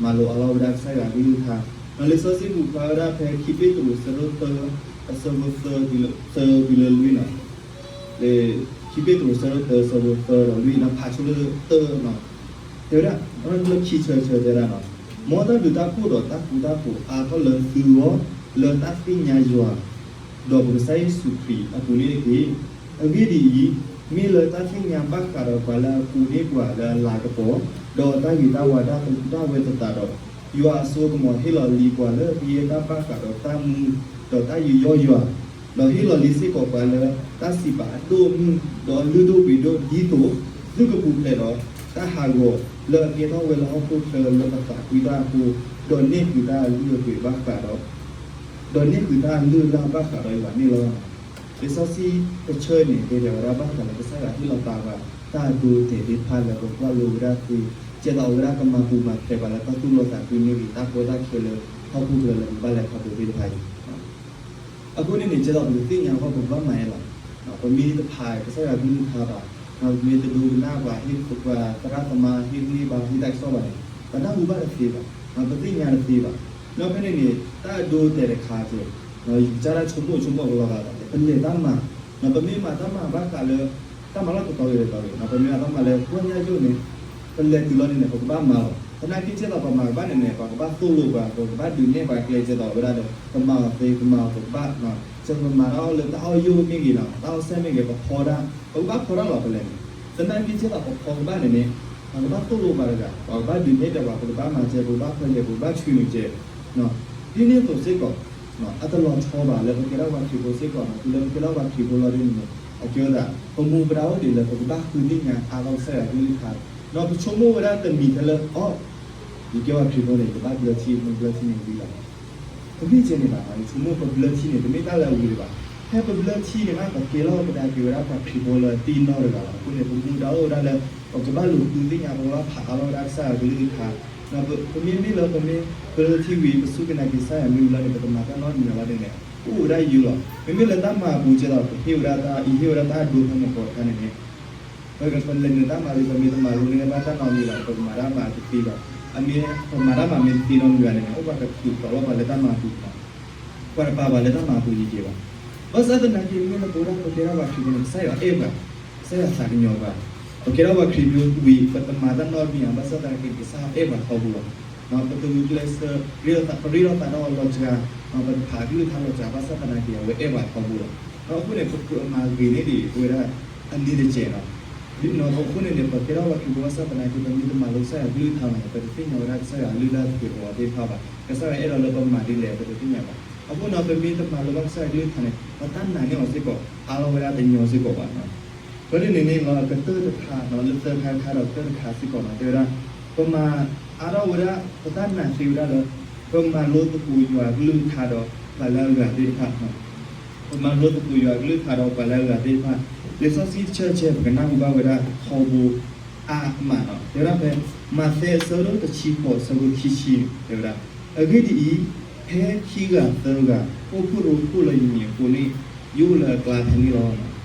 မၤလိအါထီၣ်ဝဲဒၣ်ကစၢ်ယွၤကလုၢ်ကထါ, ဒီးလံာ်စီဆှံပူၤဖျါဝဲဒၣ်ဖဲခံပ့းတရူး ဆၢဒိၣ်သၢ အဆၢဖိသၢတုၤလၢလွံၢ်န့ၣ်, လၢခံပ့းတရူး ဆၢဒိၣ်သၢ ဆၢဖိသၢဒီးလွံၢ်န့ၣ် ဖးဆိလၢသၢန့ၣ်, တဲဝဲဒၣ် လၢခံဆၢဆၢတဲဒၣ်န့ၣ်, မ်တၢ်ဘျုးတၢ်ဖှိၣ်ဒီးတၢ်ဃူတၢ်ဖိးအါထီၣ်လၢသုဂီၢ် လၢတၢ်သ့ၣ်ညါယွၤ ဒီးပကစၢ်ယ့ၣ်ၡူးခရံာ်အပူၤန့ၣ်တက့ၢ်. အဂ့ၢ်ဒ်အံၤ, မ့ၢ်လၢတၢ်သ့ၣ်ညါဘၣ်ဃးဒီးပှၤလၢအကိးန့ၢ်ပှၤလၢအလၤကပီၤ, ဒီးတၢ်ဂ့ၤတၢ်ဝါဒၣ်ဝဲသတးဒီး, ယွၤအစိအကမီၤဟ့ၣ်လီၤလံပှၤလၢပယဲၢ်တၢ်ဘၣ်ဃးဒီးတၢ်မူ, ဒီးတၢ်ယူးယီၣ်ယွၤ, ဒီးဟ့ၣ်လီၤလံစ့ၢ်ကီးပှၤလၢတၢ်စံးပာ်အဒိၣ်အမုၢ်, ဒီးအလုၢ်ဒိၣ်ပှ့ၤဒိၣ် ဒ်သိးသုကပူၤဖျဲးဒီး တၢ်ဟးဂီၤလၢအကဲထီၣ်ဝဲလၢဟီၣ်ခိၣ်ချၢလၢပသးကွံတၢ်အဃိ, ဒီးန့ၢ်ဃုာ်တၢ်အလုၢ်အပှ့ၤဘၣ်ဃးဒီး ဒီးန့ၢ်ဃုာ်တၢ်အလုၢ်အလၢ်ဘၣ်ဃးဒီးယွၤန့ၣ်လီၤ. လံာ်စီဆှံတဆၢန့ၣ် တဲဝဲဒၣ်ဘၣ်ဃးလၢကစၢ်ယွၤဟ့ၣ်လီၤသးဘၣ် တၢ်အဒိအတဲာ်သ့ၣ်တဖၣ်လၢပကွၢ်လိဝဲဒၣ်သ့, ကဲသိးအဝဲဒၣ်ကမၤပူၤမၤဖျဲးပှၤလၢတၢ်သူၣ်လီသးကွံန့ၣ်ဂ့ၤ တၢ်ကီတၢ်ခဲလၢဟီၣ်ခိၣ်ချၢလၢပဘၣ်လဲၤခီဖျိသ့ၣ်တဖၣ်အံၤ အဃိန့ၣ်န့ၣ် ကဲသိးပကသ့ၣ်ညါအဂီၢ် ပကဘၣ်မၤအါလီၤ. ပမ့ၢ်တဖးကစၢ်ယွၤကလုၢ်ကထါဘၣ်, ပမ့ၢ်တဒိကနၣ်ပှၤဟ့ၣ် ပှၤသရၣ်သမါဟ့ၣ်ဂံၢ်ဟ့ၣ်ဘါ ဟ့ၣ်တၢ်ကစီၣ်ဘၣ်န့ၣ် ပနၢ်ဟူဘၣ်တသ့ဘၣ်, ပသ့ၣ်ညါတသ့ဘၣ်. ဒီးဖဲန့ၣ်န့ၣ် တၢ်အဒိအတဲာ်တခါကဲ, ယကစၢ်ဒၣ်ဆိကမိၣ်ဆိကမိၣ်ကလီၤဂာ်သးန့ၣ် ပလဲၤတၢ်မၤ, ပမ့ၢ်မၤတၢ်မၤဘၣ်ဃးလၢ တၢ်မၤလီၢ်တတီၤဂ့ၤတတီၤဂ့ၤ ပမ့ၢ်မၤတၢ်မၤလၢပှၢ်ညၣ်ယိာ်န့ၣ် ပလဲၤတုၤလီၤန့ၣ်န့ၣ် ပကဘၣ်မၤလီၤ. သနာ်က့ကဲသိးပမၤကဘၣ်န့ၣ်န့ၣ် ပှၤကဘၣ်သိၣ်လိပှၤ ပကဘၣ်ဒုးနဲၣ်ပှၤကျဲကဲသိးဝဲဒၣ်ဒီး ပမၤအီၤသ့ ပမၤအီၤပကဘၣ်, ကဲသိးပမၤတၢ်အီၣ်လၢတၢ်အီၣ်ယိာ်မ့ၢ်ဂ့ၤနီၤ တၢ်အီၣ်စဲၣ်မ့ၢ်ဂ့ၤ ပဖီဒၣ် ပကဘၣ်ဖီဒၣ်လီၤပလဲၤန့ၣ်. သနာ်က့ကဲသိးပဖီကဘၣ်န့ၣ်န့ၣ် ပှၤကဘၣ်သိၣ်လိပှၤတဂၤ ပှၤကဘၣ်ဒုးနဲၣ်ဒီးပှၤ ပကဘၣ်မၤစဲ ပကဘၣ်ဖီစဲ ပကဘၣ်ဆှၢနုာ်စဲ ဒ်န့ၣ်အသိးစ့ၢ်ကီး အတလီၤဆီဘၣ်လၢပကဲထီၣ်ပှၤခရံာ်ဖိစ့ၢ်ကီးနီၤ တုၤလၢပကဲထီၣ်ပှၤခရံာ်ဖိလီၤဒ်န့ၣ်န့ၣ် အကဲဝဲဒၣ် ပမူပဒါအိၣ်ဒံးလၢပကဘၣ်ဃုသ့ၣ်ညါအါထီၣ်ကစၢ်ယွၤကလုၢ်ကထါ, ဒီးပဆိကမိၣ်ဝဲဒၣ်တမံၤထဲလၢ အိ ယကဲပှၤခရံာ်ဖိန့ၣ် ယကဘၣ်ဘျၢထံ မ့ၢ်ဘျၢထံန့ၣ်ဝံၤလီၤ. တမ့ၢ်ကဲန့ၣ်ဘၣ်, ယဆိကမိၣ်ပဘျၢထံန့ၣ် တမ့ၢ်တၢ်လၢအဝံၤဒံးဘၣ်. ဖဲပဘျၢထံန့ၣ်မး ပကဲထီၣ်ပကဒါက့ၤဝဲဒၣ်ပှၤခရံာ်ဖိလၢအသံနီတဂၤလီၤ. အဃိန့ၣ် ပမူဒါအိၣ်ဝဲဒၣ်လၢ ပကဘၣ်လူၤဃုသ့ၣ်ညါ ပကဘၣ်ဖးအါထီၣ်ဝဲဒၣ်ကစၢ်ယွၤကလုၢ်ကထါ ပမ့မ့ၢ်လၢပမ့ၢ်ဘျၢထံဝံၤ ပစူၢ်က့ၤနာ်က့ၤကစၢ်ယွၤမ့ၢ်ဝံၤလီၤန့ၣ် ပတမၤတၢ်နီတမံၤလီၤဒ်န့ၣ် အိၣ်ဝဲဒၣ်ယုာ်လီၤ. မ့မ့ၢ်လၢတၢ်မၤအပူၤကဲသိး ပဟ့ၣ်ဝဲဒၣ်တၢ်အံၤ ဟ့ၣ်ဝဲဒၣ်တၢ်အဒိဖဲမုၢ်ကီၢ်တခါန့ၣ်န့ၣ် ပကလဲၤနုာ်တၢ်မၤလံ ပမ့ၢ်တမၤလိန့ၢ်ဘၣ်တၢ်နီတမံၤဘၣ်န့ၣ် ပကမၤတၢ်မၤတသ့ဘၣ်. အမ့ၢ်ပမၤတၢ်မၤမ့ၢ်တသ့နီတမံၤဘၣ်န့ၣ်န့ၣ် အိၣ်ပှၤကထုးထီၣ်လီၤပှၤလၢတၢ်မၤအပူၤန့ၣ် ပှၤတပာ်ပှၤလၢတၢ်မၤအပူၤန့ၣ်ကဲဘၣ်. ဘၣ်ဆၣ်သနာ်က့ မ့ၢ်လၢပဝဲဒၣ်ပကဲထီၣ်ပှၤခရံာ်ဖိန့ၣ် ကစၢ်ယွၤအဲၣ်ပှၤ, ကစၢ်ယွၤသးကညီၤပှၤ, ပကဲထီၣ်ပှၤခရံာ်ဖိဝံၤ ပတမၤတၢ်နီတမံၤဘၣ် ဘၣ်ဆၣ်သနာ်က့ ကစၢ်ယွၤအဲၣ်ပှၤထီဘိလီၤ. ပတဂုာ်ကျဲးစၢး ပရ့လိာ်သးဒီးအလီၤစှၤ, ပတဖးကလုၢ်ကထါလီၤစှၤ ဘၣ်ဆၣ်သနာ်က့ အဝဲအဲၣ်ပှၤထီဘိလီၤ. အဃိန့ၣ် ပကြၢးမၤဂ့ၤန့ၢ်ဒံးပဝဲဒၣ် အနံၤတစဲးလီၤ. အဃိန့ၣ်န့ၣ် ပကဲထီၣ်ပှၤခရံာ်ဖိဘၣ်ဆၣ်သနာ်က့ ပမ့ၢ်တမၤလိကစၢ်ယွၤကလုၢ်ကထါဘၣ်န့ၣ် ပတသ့ၣ်ညါဝဲဒၣ်ကစၢ်ယွၤအလုၢ်အလၢ်သ့ၣ်တဖၣ်ဘၣ်. ကစၢ်ယွၤအဲၣ်ဒိးလၢပမၤဒ်လဲၣ် ပတသ့ၣ်ညါဘၣ်. အဃိန့ၣ် ပမ့ၢ်တမၤလိဘၣ်ကစၢ်ယွၤကလုၢ်ကထါန့ၣ် ပတၢ်နာ်န့ၢ်အီၤစ့ၢ်ကီး အါထီၣ်ဝဲဒၣ်တညီစ့ၢ်ကီးဘၣ်. ဖဲန့ၣ်န့ၣ်န့ၣ်လီၤ ကတၢၢ်တခါ လၢသၢခါတခါဒီးသၢတခါစ့ၢ်ကီးန့ၣ် တဲဝဲဒၣ် ပမၤအါထီၣ်ဝဲဒၣ် ပတၢ်နာ်သ့ဝဲဒၣ်လၢ ပမၤလိသကိးယွၤကလုၢ်ကထါဒီးပှၤလၢအဂၤသ့ၣ်တဖၣ် ပမၤလိသကိးယွၤကလုၢ်ကထါဒီးပှၤလၢအဂၤသ့ၣ်တဖၣ်. လံာ်စီဆှံတဆၢတဆၢ ပကနၢ်ဟူဘၣ်ဝဲဒၣ်ထီဘိအါမးနီၤ တဲဝဲဒၣ်ဖဲ မးသဲအဆၢဒိၣ်တဆံဃိး အဆၢဖိခံဆံန့ၣ် တဲဝဲဒၣ် အဂ့ၢ်ဒ်အံၤ, ဖဲခံဂၤသၢဂၤ အိၣ်ဖှိၣ်ရိဖှိၣ်လၢယမံၤအဃိန့ၣ် ယအိၣ်လၢအကျါဖဲန့ၣ်လီၤ.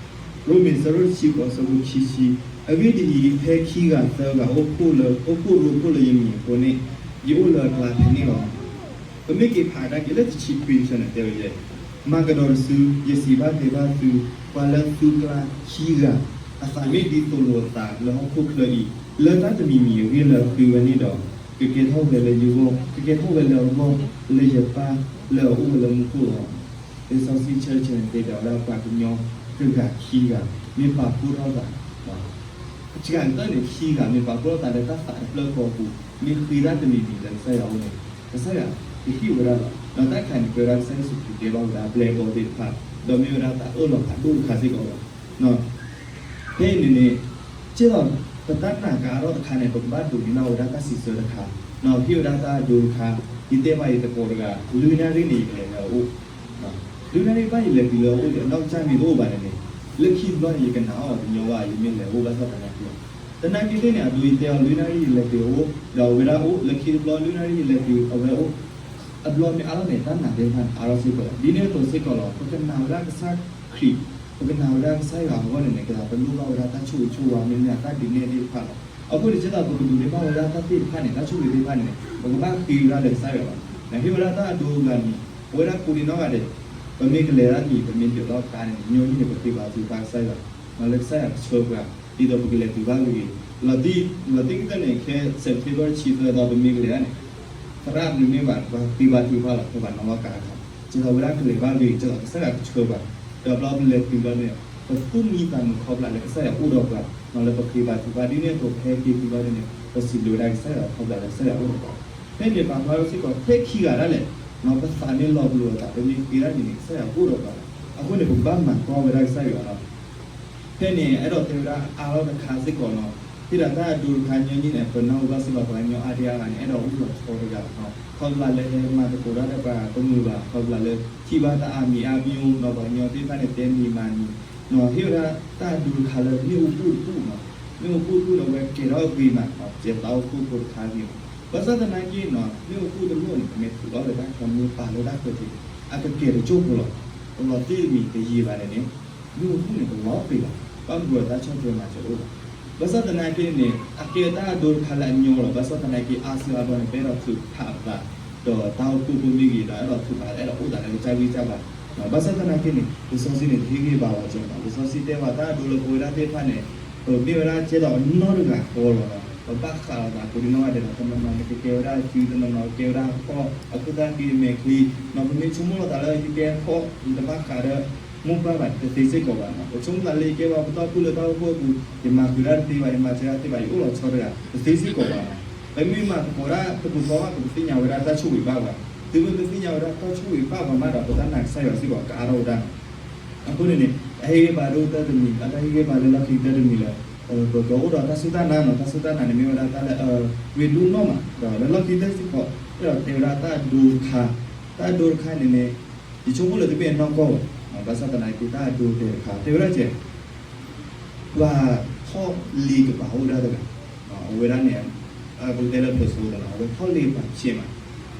ရိမ့ၤ အဆၢဒိၣ်တဆံဃိး အဆၢဖိခံဆံ, အဂ့ၢ်ဒ်အံၤ, ဖဲခံဂၤသၢဂၤ အိၣ်ဖှိၣ်လၢ အိၣ်ဖှိၣ်ရိဖှိၣ်လၢယမံၤအဃိန့ၣ် ယအိၣ်လၢအကျါဖဲန့ၣ်လီၤ. ပမ့ၢ်က့ၤဖးကဒါက့ၤလၢတဆံခွံဆၢန့ၣ် တဲဝဲဒ်အံၤ, မၤကဒီးတစု, ယစံးဘၣ်တဲဘၣ်သု, ပှၤလၢသုကျါခံဂၤ အသးမ့ၢ်ဒ်သိးလိာ်အသးလၢဟီၣ်ခိၣ်ချၢအံၤ, လၢတၢ်တမံၤမံၤအဂ့ၢ်လၢအဃ့ဝဲန့ၣ်ဒီး, ကကဲထီၣ်ဝဲလၢယဂီၢ်, ကကဲထီၣ်ဝဲလၢအဂီၢ်လၢယပၢ်လၢအအိၣ်ဝဲလၢမူခိၣ်လီၤ. လံာ်စီဆှံဆၢတဆၢန့ၣ် တဲဝဲဒၣ်ပှၤကညီတဂၤခံဂၤ မ့ၢ်ပာ်ဖှိၣ်ထီၣ်သး တဂၤကတၢၢ်န့ၣ် ခံဂၤမ့ၢ်ပာ်ဖှိၣ်ထီၣ်သးလၢတၢ်သးတဖျၢၣ်ဃီအပူၤ, မ့ၢ်ဃ့တၢ်တမံၤမံၤလၢကစၢ်ယွၤအအိၣ်န့ၣ်, ကစၢ်ယွၤကဟ့ၣ်ဝဲဒၣ်လီၤ. ဒီးတၢ်တခါန့ၣ် ကဲဝဲဒၣ်ကစၢ်ယ့ၣ်ၡူးခရံာ်တဲဘၣ်ဝဲဒၣ်ပျဲၢ်ဘီသ့ၣ်တဖၣ်, ဒီးမ့ၢ်ဝဲဒၣ်တၢ်အၢၣ်လီၤဖးဒိၣ်တခါစ့ၢ်ကီးလီၤ. ဖဲအံၤန့ၣ်န့ၣ် ကဲသိး ပတၢ်နာ်ကအါထီၣ်တခါန့ၣ် ပကဘၣ်ဒိးန့ၢ်ဘၣ်ဝဲဒၣ်တၢ်စံးဆၢတခါ ဟ့ၣ်ဝဲဒၣ်တၢ်အဒိတခါ, ယတဲဘၣ်ယသကိးတဂၤ, လွံၢ်နၣ်ရံၣ်န့ၣ် ယကလဲၤလၢအအိၣ်, လွံၢ်နၣ်ရံၣ်ဘၣ်ယလဲၤတုၤလၢအအိၣ်ဒီး အနီၢ်ကစၢ်မ့ၢ်တအိၣ်ဘၣ်န့ၣ်န့ၣ်, လၢခံတဘျီန့ၣ် ယကနၣ်အီၤတညီဘၣ်, ယမ့ၢ်လဲၤအိၣ်ဘၣ်ဆၣ်သနာ်က့, သနာ်က့သ့ၣ်န့ၣ် အဒိယတဲအီၤ လွံၢ်နၣ်ရံၣ်ယလဲၤတုၤအအိၣ်, ဒီးအဝဲဒၣ်အိၣ်လၢခံတဘျီ လွံၢ်နၣ်ရံၣ်ယလဲၤတုၤအဝဲအိၣ်, အဘျီမ့ၢ်အါထီၣ်န့ၣ် တၢ်နာ်သ့ၣ်တဖၣ်န့ၣ် အါထီၣ်စ့ၢ်ကီးလီၤ. ဒ်န့ၣ်အသိးစ့ၢ်ကီးလီၤ, ပကနာ်ဝဲဒၣ်ကစၢ်ခရံာ်, ပကနာ်ဝဲဒၣ်ကစၢ်ယွၤအဂီၢ်န့ၣ်န့ၣ် ကသးပလိၣ်ဘၣ်ဝဲဒၣ်တၢ်ဆိၣ်ဂ့ၤဆိၣ်ဝါ မ့တမ့ၢ်တၢ်ဒုးနဲၣ်သ့ၣ်တဖၣ်လီၤ. အဃိန့ၣ် ဒ်သိးပကဒိးန့ၢ်ဘၣ်ဝဲဒၣ်တၢ်သ့ၣ်တဖၣ်န့ၣ် တၢ်ဆိၣ်ဂ့ၤသ့ၣ်တဖၣ်န့ၣ် ပကဘၣ်ဃ့ဝဲဒၣ်လၢကစၢ်ယွၤလီၤ. နဟ့ၣ်ဝဲဒၣ်တၢ်အဒိတဂၤန့ၣ် ပဝဲဒၣ်ကိးဒံနီၢ်ဂၤဒဲး, ပမ့ၢ်ကလဲၤဒၣ်လံာ် ပမ့ၢ်ဒုးထီၣ်ကါန့ၣ် ညီနုၢ်န့ၣ် ပဃ့ဘါထုကဖၣ်ကစၢ်ယွၤ, လၢကစၢ်ယွၤကဆှၢပှၤ ဒ်သိးပကလဲၤတုၤဘၣ်ဂ့ၤဂ့ၤ, လီၤတံၢ်ကတၢၢ်န့ၣ် ခဲ September တဆံသၢသီ ပမ့ၢ်ကလဲၤဒၣ်န့ၣ် သရၣ်မနုၤမ့ၢ်ဘၣ် ပှၤဃ့ဘါထုကဖၣ်လီၤ, ပဘၣ်နီၣ်ဘၣ်ကါတခါ, ဒ်သိးဝဲဒၣ်ကလဲၤဘၣ်ဂ့ၤဂ့ၤ ဒ်သိးကစၢ်ယွၤကဆှၢပှၤ, ဒီးဘျီပလဲၤတုၤဘျီန့ၣ် ပသူၣ်မံသးမုာ်ခီဖျိလၢကစၢ်ယွၤအိၣ်ဒီးပှၤ, လၢပဃ့ဘါထုကဖၣ် ဒ်န့ၣ်အသိး ဖဲက့ၤတုၤဘျီန့ၣ် ပစံးဘျုးဝဲဒၣ်ကစၢ်ယွၤခီဖျိလၢကစၢ်ယွၤအိၣ်ဒီးပှၤ, ဖဲန့ၣ်ပာ်ဖျါထီၣ်စ့ၢ်ကီး ဖဲခံဂၤဒၣ်လဲာ် ပသးမ့ၢ်လီၤပလိာ်အသး ပမ့ၢ်ဃ့ဒၣ်န့ၣ်န့ၣ် ကစၢ်ယွၤကအိၣ်ဒီးပှၤလီၤ. အဃိန့ၣ် ပကဘၣ်မၤကွၢ်ဝဲဒၣ်ကစၢ်ယွၤလီၤ. ဖဲန့ၣ် အဲၣ်ဒိးတဲဝဲဒၣ်အါထီၣ်တခါစ့ၢ်ကီးနီၤ, ဟ့ၣ်ဒၣ်တၢ်အဒိတခါညီနုၢ်န့ၣ် ပနၢ်ဟူဘၣ်စ့ၢ်ကီး ပှၤကညီအါဒံအါဂၤန့ၣ် အဲၣ်ဒိးအိၣ်လီၤဆီတဂၤ, ခီဖျိလၢဟဲမၤသကိးတၢ်ဒီးပှၤတမုာ်ဘၣ်, ခီဖျိလၢ ထံၣ်ဘၣ်တၢ်အါမံၤအါမံၤအိၣ်နီၤ, ပှၤကညီသ့ၣ်တဖၣ်န့ၣ် တဲမံၤမၤမံၤနီၤ, ဟ့ၣ်ဝဲဒၣ်တၢ်အဒိတခါလၢမ့ၣ်အူပူၣ်တပူၣ်နီၤ, မ့ၣ်အူပူၣ်တပူၣ်န့ၣ် အဝဲကဲထီၣ်အဂ့ၤမး, ကဲသးအိၣ်ဃိဖိတခါအဂ့ၤမး, ဘၣ်ဆၣ်သနာ်က့နီၤ မ့ၣ်အူပူၣ်တလိၣ်န့ၣ် ပမ့ၢ်ထုးလီၤလၢတၢ်ချၢမ့ၢ်ပာ်လၢတၢ်ချၢက့ၤန့ၣ် အကကဲၤတစိၢ်ဖိလီၤ. ပလီၤတံၢ်တမံၤတယံာ်ဘၣ်န့ၣ်န့ၣ် မ့ၣ်အူပူၣ်န့ၣ် ကလီၤပှီၢ်လီၤ. ဘၣ်မနုၤဒီးတၢ်ဆီၣ်ထွဲမၤစၢၤအိၣ်လီၤ. ဘၣ်ဆၣ်သနာ်က့န့ၣ် အကဲတၢ်အဒိတခါလၢအညီလီၤ. ဘၣ်ဆၣ်သနာ်က့ အါစုအါဘျီန့ၣ် ပအဲၣ်ဒိးထုးဖးပသး ဒီးတၢ်အိၣ်ဖှိၣ်ဖိမ့ၢ်ဂ့ၤ ဒီးအဲၣ်ဒိးထုးဖး အဲၣ်ဒိးအိၣ်သးလၢကစၢ်ဂံၢ်စၢ်ဘါ, ဘၣ်ဆၣ်သနာ်က့န့ၣ် လံာ်စီဆှံန့ၣ် တဟ့ၣ်ဂံၢ်ဘါဝဲကီးနီၤ. လံာ်စီဆှံတဲဝဲတၢ်အဒိလၢပဝဲဒၣ်သ့ၣ်တဖၣ်န့ၣ် ပမ့ၢ်ဝဲဒၣ်ကဲထီၣ်အနီၢ်တဂၤဃီလီၤနီၤ. ပဘၣ်ဃးလိာ်သးကိးဒံနီၢ်ဂၤဒဲးဒီး တနီၤနီၤန့ၣ် ကကဲဝဲဒၣ်စု တနီၤနီၤကကဲဝဲဒၣ်အခီၣ် အခိၣ်သၣ်ဃံမဲာ်ချံနီၤ. ပမ့ၢ်ဆိကမိၣ်လိာ်သးလၢယကဲအခီၣ် ယတဘၣ်ဃးဒီး မိၢ်ပၢ်ဘၣ် တသ့စ့ၢ်ကီးဘၣ်နီၤ. ပဆိကမိၣ်သးလၢယကဲဝဲပတီၢ်ဖုၣ်လၢတၢ်အိၣ်ဖှိၣ်အပူၤ ယမၤဃုာ်တၢ်တသ့ဘၣ် ယမၤစၢၤတၢ်တသ့ဘၣ် ယအိၣ်လီၤဆီတဂၤ တသ့စ့ၢ်ကီးဘၣ်နီၤ. ပမ့ၢ်မၤသကိးတၢ်တပူၤဃီဘၣ် ပကသ့ၣ်ညါဝဲဒၣ်တၢ်ဆိၣ်ဂ့ၤဘၣ်ပှၤ, တုၤမ့ၢ်ပသ့ၣ်ညါဝဲဒၣ်တၢ်ဆိၣ်ဂ့ၤဘၣ်ပှၤမးဒီး ပတၢ်နာ်ကစၢ်ယွၤစ့ၢ်ကီးကအါထီၣ်ဝဲဒၣ်နီၤ. အဃိန့ၣ်န့ၣ် အဟ့ၣ်ဂံၢ်ဘါဒိၣ်ကတၢၢ်တမံၤ အတၢ်ဟ့ၣ်ဂံၢ်ဘါလၢလီၢ်ခံကတၢၢ်တမံၤလၢ ပကအိၣ်ဒီးတၢ်စူၢ်တၢ်နာ်နီၤ. တၢ်စူၢ်တၢ်နာ်န့ၣ်မ့ၢ်ဝဲဒၣ်တၢ်လၢ ရ့ဒိၣ်နီၢ်မး ဒီးလၢလီၢ်ခံကတၢၢ်စ့ၢ်ကီး အဲၣ်ဒိးတဲဝဲဒၣ်တၢ်အဒိတခါ, တၢ်အဒိတခါန့ၣ်န့ၣ် ယဆိကမိၣ်လၢတမ့ၢ်အနီၢ်ကီၢ်ဘၣ်, ဘၣ်ဆၣ်သနာ်က့တၢ်အဒိတဲာ်တခါ တဲဝဲဒၣ်ကဲ ပှၤထီၣ်လ့ကပၤအိၣ်ဒၣ်တဂၤ, အဝဲဒၣ်န့ၣ် ပကတဲလၢ ဖျိးစိသးနီၤ အဝဲထီၣ်လ့ကပၤဖျဲးမး,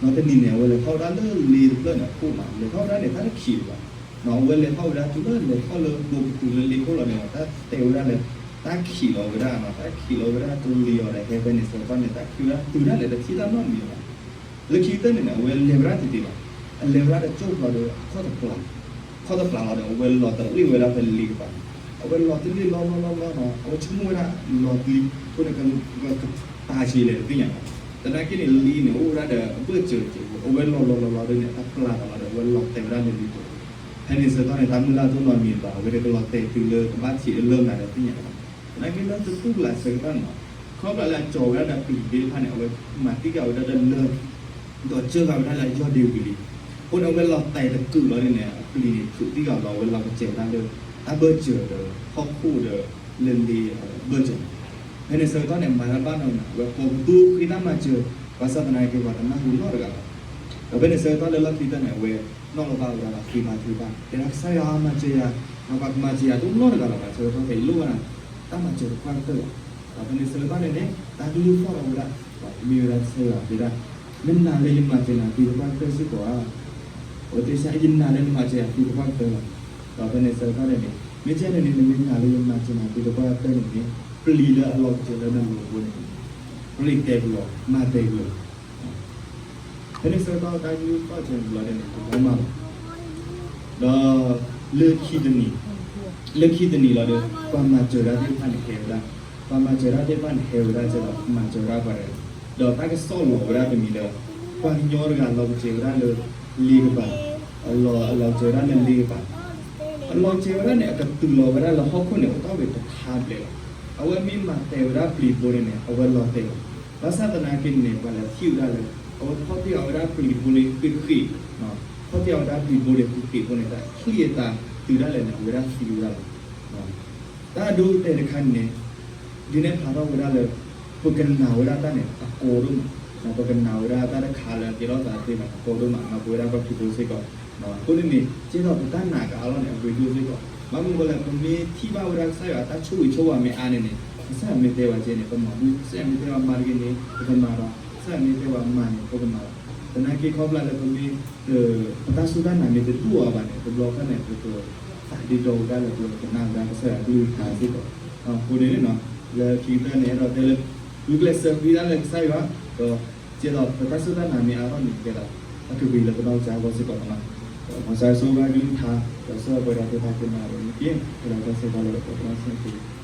နီၢ်တနံၤန့ၣ် အဝဲလဲၤထီၣ်ဝဲဒၣ်လၢလ့တဖျၢၣ်န့ၣ်အခိၣ်မး, လဲၤထီၣ်ဝဲဒၣ်န့ၣ် တၢ်တခံးလၢၤဘၣ်, အဝဲလဲၤထီၣ်ဝဲဒၣ်တုၤလၢလဲၤထီၣ်လၢဘိးကတုၤလၢလ့ခိၣ်လီၤန့ၣ် တၢ်တဲဝဲဒၣ်လၢ တၢ်ခံးလီၤဝဲဒၣ်နီၤ, တၢ်ခံးလီၤဝဲဒၣ်ကလံၤအီၤဒီး ဟဲဖဲန့ၣ်ဆၢကတီၢ်န့ၣ် တၢ်ခံးဝဲဒၣ်တုၤဒၣ်လဲာ် တထံၣ်တၢ်နီတမံၤလၢၤဘၣ်. လၢခံကတၢၢ်န့ၣ်န့ၣ် အဝဲလဲၤဝဲဒၣ်တသ့ဘၣ်, အလဲၤဝဲဒၣ်တကၠိၢ်ဖျိးဒီး အခီၣ်တပျၢ်, အခီၣ်တပျၢ်လီၤဒီး အဝဲလီၤတလ့ၣ်ဝဲဒၣ်ဖဲလ့ကပၤန့ၣ်, အဝဲလီၤတလ့ၣ်လီၤလီၤလီၤလီၤနီၤ, အဝဲဆိကမိၣ်ဝဲဒၣ်လီၤတလ့ၣ်အဃိန့ၣ် ကပၤဆံးလဲၣ်တသ့ၣ်ညါဘၣ်. သနာ်က့န့ၣ် လ့န့ၣ် အိၣ်ဝဲဒၣ်ဒီးအဘၢၣ်စၢၤတက့ၢ်, အဝဲလီၤလီၤလီၤလီၤဒ်န့ၣ် တပျၢ်လီၤလီၤဒီး အဝဲလီၤတဲာ်ဝဲဒၣ်လၢလ့ကပၤ, ဖဲန့ၣ်ဆၢကတီၢ်န့ၣ် တၢ်မုၢ်လၢ်တအိၣ်နီတမံၤဘၣ်, အဝဲတကလီၤတဲာ်တုၤလၢကဘၣ်ဆံးလၢမနုၤဒီးသ့ၣ်ညါဘၣ်. သနာ်က့လၢတတူၢ်ဘၣ်ဆၢကတီၢ်န့ၣ်နီၤ, ခီဖျိလၢအကၠီၤဝဲဒၣ်ဒီးပျံၤသ့ၣ်တဖၣ်န့ၣ် အဝဲမၤသံဂၤဝဲဒၣ်ဒီးလၢ ဒီးစၢဃာ်ဝဲဒၣ်လၢအယီၢ်ဒ့ဝံၤလံ. အဃိန့ၣ် အဝဲလီၤတဲာ်တကုာ်လီၤဒ်န့ၣ် အပျံၤန့ၣ်ထုးသံဂၤလီၤ, အဝဲလီၤကစဲၤဝဲဒၣ်လၢ တၢ်ဘၢၣ်စၢၤဒီးဟီၣ်ခိၣ်ဒီး လၢလ့ဘၢၣ်စၢၤန့ၣ်. ဖဲန့ၣ်ဆၢကတီၢ်န့ၣ် မၤတၢ်ဘၣ်နီၢ်နီၢ် အဝဲကိးပသူဃ့တၢ်မၤစၢၤ, ဘၣ်ဆၣ်သနာ်က့ ပှၤတနၢ်ဟူနီတဂၤဘၣ်. ဒီးဖဲန့ၣ်ဆၢကတီၢ်လၢလီၢ်ခံကတၢၢ်န့ၣ် အဝဲနီၣ်လီၤဘၣ်ဝဲဒၣ်လီၤဃ့ဘါထုကဖၣ်, တဲဒၣ်ကစၢ်ယွၤမၤစၢၤယၤ, ပှၤကမၤစၢၤယၤတအိၣ်နီတဂၤလၢၤဘၣ်. ဆၢကတီၢ်ဖဲအံၤလိၣ်ဘၣ်နၤ တၢ်မၤစၢၤတပှၢ်ကတၢၢ်လီၤ. ဒီးဖဲန့ၣ်ဆၢကတီၢ်န့ၣ်န့ၣ် တၢ်ကလုၢ်သီၣ်ထီၣ်ဝဲဒၣ်, ဒီးမ့ၢ်ဝဲဒၣ်ကစၢ်ယွၤတဲဒၣ်, နနာ်လၢယမၤစၢၤနၤသ့တပှၢ်ကတၢၢ်စ့ၢ်ကီးဧါ. အဝဲတဲဆၢ ယနာ်လၢနမၤစၢၤယၤသ့တပှၢ်ကတၢၢ်လီၤ. ဒီးဖဲန့ၣ်ဆၢကတီၢ်န့ၣ်န့ၣ် မ့ၢ်ကဲန့ၣ်န့ၣ် နမ့ၢ်နာ်လၢယမၤစၢၤနၤသ့တပှၢ်ကတၢၢ်န့ၣ်န့ၣ် ပျံၤလၢအလီၤကစၢၤလၢနလိၤအဃိန့ၣ် ပျံၤတဲာ်ကွံာ်အီၤ မၤတဲာ်ကွံာ်အီၤ. ဖဲန့ၣ်ဆၢကတီၢ်တၢ်ကလုၢ်သီၣ်စၢၤန့ၣ်ဘျီဒဲးန့ၣ် တဘျီမးလီၤ. ဒီးလၢခံတနံၤ, လၢခံတနံၤလီၤဒီး ပှၤမၤစၢၤတၢ်သ့ၣ်တဖၣ်န့ၣ်ဟဲဝဲဒၣ်, ပှၤမၤစၢၤတၢ်သ့ၣ်တဖၣ်န့ၣ်ဟဲဝဲဒၣ်စ့ၢ်ကီး မၤစၢၤတၢ်ပှၤတဂၤ, ဒီးတၢ်ကစီၣ်လီၤဝဲဒၣ်တမံၤဒီး ပှၤကညီတဂၤလီၤကစၢၤဝဲဒၣ်လၢလ့ကပၤ, အလီၤ, အလီၤကစၢၤဝဲဒၣ်လၢလ့ကပၤ, အလီၤကစၢၤဝဲဒၣ်န့ၣ် အကတုၤလီၤဝဲဒၣ်လၢဟီၣ်ခိၣ်န့ၣ် အိၣ်တ့ၢ်ဝဲတခါဘျဲၣ်လီၤ. အဝဲမ့ၢ်မၤတဲာ်ဝဲဒၣ်ပျံၤဖိန့ၣ်န့ၣ် အဝဲလီၤတဲာ်လီၤ. ဘၣ်ဆၣ်သနာ်က့န့ၣ် ပှၤလဲၤထံၣ်ဝဲဒၣ်လၢ အဝဲဖီၣ်တ့ၢ်အီၤဝဲဒၣ်ပျံၤဖိန့ၣ်ဃ့ၣ်ဃ့ၣ်, ဖီၣ်တ့ၢ်အီၤဝဲဒၣ်ပျံၤဖိန့ၣ်ဃ့ၣ်ဖိန့ၣ် တၢ်ချံၣ်အသးတုၤဒၣ်လဲာ်န့ၣ် အဝဲဒၣ်သံဝဲဒၣ်လီၤ. တၢ်အဒိအတဲာ်တခါန့ၣ်န့ၣ် ဒုးနဲၣ်ဖျါထီၣ်ဝဲဒၣ်လၢ ပကနာ်ဝဲဒၣ်တၢ်န့ၣ် အကီဒိၣ်မး ပကနာ်ဝဲဒၣ်တၢ်တခါလၢအကဲထီၣ်သးသ့ဘၣ်န့ၣ် ကီဒိၣ်မး ပဝဲဒၣ်ပှၤခရံာ်ဖိစ့ၢ်ကီး. အဃိန့ၣ်န့ၣ် ကဲသိးပတၢ်နာ်ကအါထီၣ်န့ၣ် အရ့ဒိၣ်စ့ၢ်ကီး. ဘၣ်မနုၤဃိလဲၣ် ပမ့ၢ်ထံၣ်ဘၣ်ဝဲဒၣ်ကစၢ်ယွၤအတၢ်ဆိၣ်ဂ့ၤဆိၣ်ဝါမ့ၢ်အါန့ၣ်န့ၣ် ကစၢ်ယွၤမ့ၢ်တဲပှၤကဲန့ၣ် ပမၤဘူၣ်, ကစၢ်ယွၤမ့ၢ်တဲပှၤမၤတဂ့ၤန့ၣ် ပကမၤဒီး ကစၢ်ယွၤမ့ၢ်တဲပှၤမၤန့ၣ် ပကမၤဒီး သနာ်က့ခီဖျိလၢပမ့ၢ် ပတၢ်စူၢ်တၢ်နာ်မ့ၢ်တဒိၣ်အါဘၣ်န့ၣ် တဘျီခါန့ၣ် ပကသးဒ့ဒီဝဲဒၣ်လၢပကကနၣ်ဝဲဒၣ်ကစၢ်ယွၤအကလုၢ်ကထါစ့ၢ်ကီး. အဃိန့ၣ် လၢခံကတၢၢ်န့ၣ် အဲၣ်ဒိးတဲလၢ ဂုာ်ကျဲးစၢးဃ့တၢ်လၢကစၢ်ယွၤ ဒီး ကဲသိးပတၢ်စူၢ်တၢ်နာ်မ့ၢ်အါထီၣ်န့ၣ် ကဲသိး အကဂ့ၤလၢပနီၢ်ကစၢ်အဂီၢ်စ့ၢ်ကီးန့ၣ်လီၤ. မ်ကစၢ်ယွၤဆိၣ်ဂ့ၤဘၣ်ကလုၢ်ကထါ ဒီးဆိၣ်ဂ့ၤပှၤဒီးဖိသၣ်က့ၤနၤန့ၣ်တက့ၢ်. အဲၣ်ဒိးတၢ်ဆၢကတီၢ်လၢပှၤကညီစ့ၢ်ကီး